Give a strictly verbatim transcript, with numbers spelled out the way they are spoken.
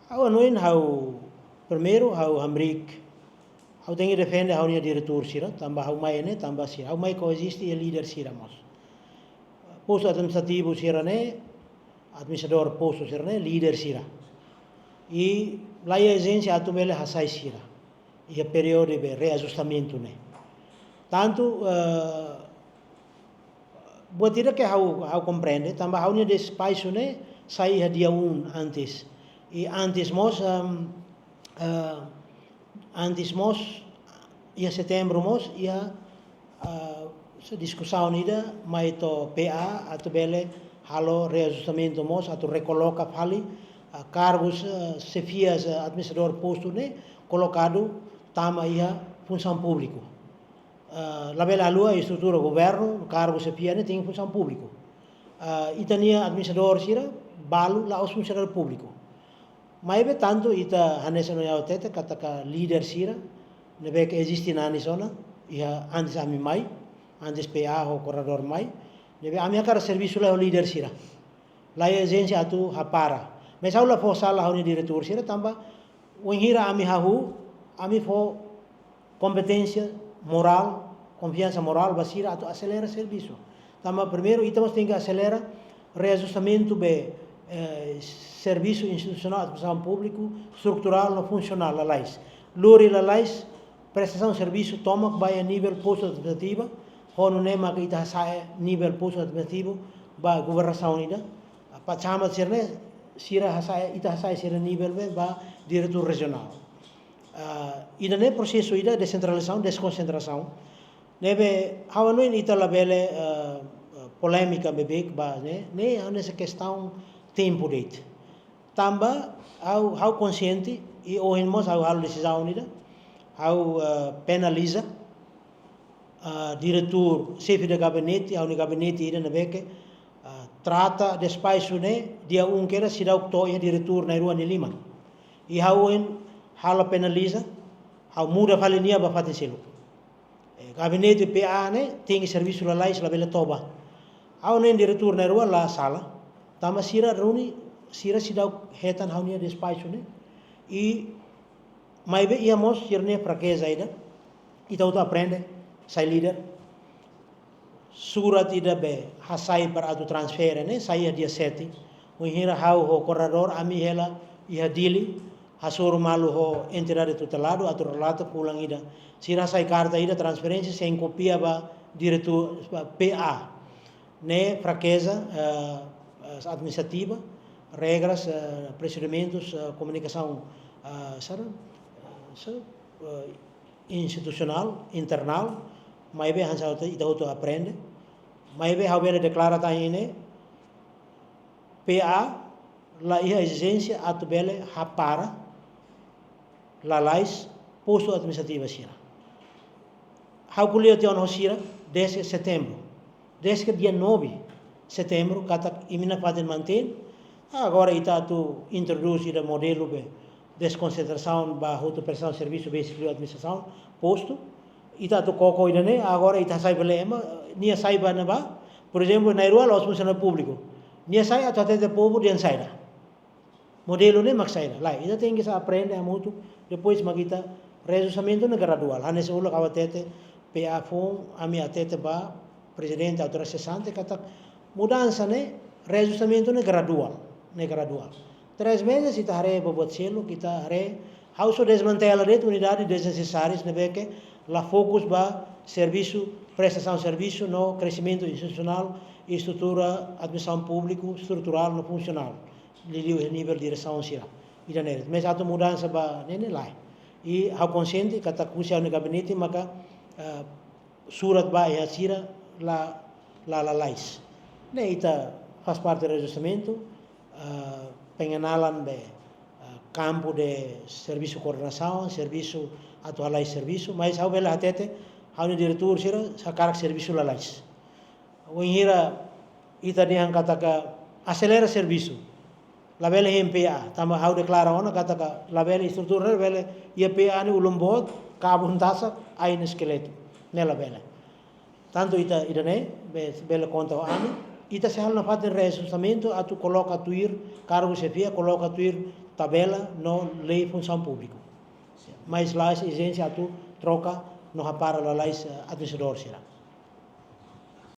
Ha'u hanoin ha'u, primeiru ha'u hamriik, ha'u tenke defende ha'u-nia diretór sira, tanba ha'u mai ne'e, tanba sira. Ha'u mai koeziste iha líder sira mós. Postu administrativu sira-ne'e, administradór postu sira-ne'e, líder sira. I la iha ezijénsia atu bele hasai sira iha períodu be reajustamentu ne'e. Tantu, eh, buat ida ke ha'u, ha'u komprende, tanba ha'u-nia despaxu ne'e sai iha dia um antes. I antes mós, em, eh, antes mós, iha setembru mós, iha, eh, diskusaun ida mai to'o P A atu bele halo reajustamentu mós, atu rekoloka fali, eh, kargus, eh, xefias, eh, administradór postu ne'e kolokadu tama iha funsaun públiku. Ah, labele haluha estrutura governu, kargu xefia ne'e tenke funsaun públiku. Ah, ita-nia administradór sira, balu la'ós funsionáriu públiku. Maibé tantu ita hanesan ohin ha'u hatete katak líder sira, ne'ebé ke eziste nanis ona, iha antes ami mai, antes P A ho koordenadór mai, ne'ebé ami hakarak servisu lai ho líder sira. La iha ezijénsia atu hapara. Mas ha'u la fó sala ha'u-nia diretór sira tanba, wainhira ami hahú, ami fó kompeténsia morál, konfiansa morál ba sira atu aselera servisu. Tanba primeiru, ita mós tenke aselera reajustamentu be, eh, servisu institusionál, administrasaun públiku, estruturál no funsionál, lalais. Lori lalais, prestasaun servisu tomak ba iha nivel postu administrativu, ho nune'e maka ita hasa'e nivel postu administrativu ba governasaun ida. Ba camat sira-ne'e, sira hasa'e, ita hasa'e sira nivel be ba diretór rejionál. Ah, ida-ne'e prosesu ida desentralizasaun, deskonsentrasaun. Ne'ebé ha'u hanoin ita labele, eh, polémika beibeik ba ne'e, ne'e hanesan kestaun tempu de'it. Tanba ha'u, ha'u konxiente, i ohin mós ha'u halo desizaun ida, ha'u, eh, penaliza, eh, diretór, xefe de gabinete, ha'u-nia gabinete ida ne'ebé ke, eh, trata despaxu ne'e, dia um kedas seidauk to'o iha diretór na'in-rua nia liman. I ha'u ohin halo penaliza, ha'u muda fali nia ba fatin seluk. Eh, gabinete P A ne'e tenke servisu lalais, labele toba. Ha'u hanoin diretór na'in-rua la sala. Tanba sira runi, sira seidauk hetan ha'u-nia despaxu ne'e. I maibé iha mós sira-nia frakeza ida. Ita hotu aprende, sai líder. Surat ida be hasai para atu transfere ne'e, sai iha dia sete. Wainhira ha'u ho koordenadór ami hela iha Dili, hasoru malu ho entidade tuteladu atu relata fulan ida. Sira hasai karta ida transferénsia sein kopia ba diretór, ba P A. Ne'e frakeza, eh, eh, administrativa, regras, eh, prosedimentus, eh, komunikasaun, eh, sara, eh, sara, eh, institusionál, internál, maibé hanesan ita hotu aprende. Maibé ha'u bele deklara tan ne'e, P A la iha ezijénsia atu bele hapara lalais postu administrativu sira. Ha'u ko'alia tiha ona ho sira dezde setembru. Dezde dia nove setembru, katak imi nafatin mantein. Agora ita atu introdús ida modelu be deskonsentrasaun ba hotu prestasaun servisu be servisu administrasaun postu. Ita atu koko ida-ne'e, agora ita hasai fali ema, nia sai ba ne'ebá. Por ezemplu, na'in-rua la'ós funsionáriu públiku. Nia sai atu hatete povu dehan saida. Modelu ne'e mak saida. Lae, ita tenke sa aprende hamutuk, depois mak ita reajustamentu ne'e graduál. Hanesan uluk ha'u hatete, P A foun, ami hatete ba prezidente autoridade sesante, katak mudansa ne'e, reajustamentu ne'e graduál, ne'e graduál. Três meses ita haree ba buat seluk, ita haree, ha'u só desmantela de'it unidade desnesesárias, ne'ebé ke la fokus ba servisu, prestasaun servisu, no kresimentu institusionál, estrutura, administrasaun públiku, estruturál, no funsionál. Liuliu iha nivel diresaun sira. Ida-ne'e. Mas atu mudansa ba ne'e ne'e lae. I ha'u konxiente katak husi ha'u-nia gabinete maka, eh, surat ba iha sira la, la, lalais. Ne'e ita faz parte reajustamentu, eh, pengenalan be, eh, kampu de servisu koordenasaun, servisu atu halai servisu, mas ha'u bele hatete, ha'u-nia diretór sira hakarak servisu lalais. Wainhira ita dehan katak aselera servisu. Labele hein P A, tanba ha'u deklara ona katak labele estrutura, labele iha P A ne'e ulun boot, kabun tasak, ain eskeletu. Ne'e labele. Tantu ita ida-ne'e, be-, bele konta ho ami. Ita sei halo nafatin reajustamentu atu koloka tuir kargu xefia, koloka tuir tabela no lei funsaun públika. Mas la'ós ezijénsia atu troka no hapara lalais, eh, administradór sira.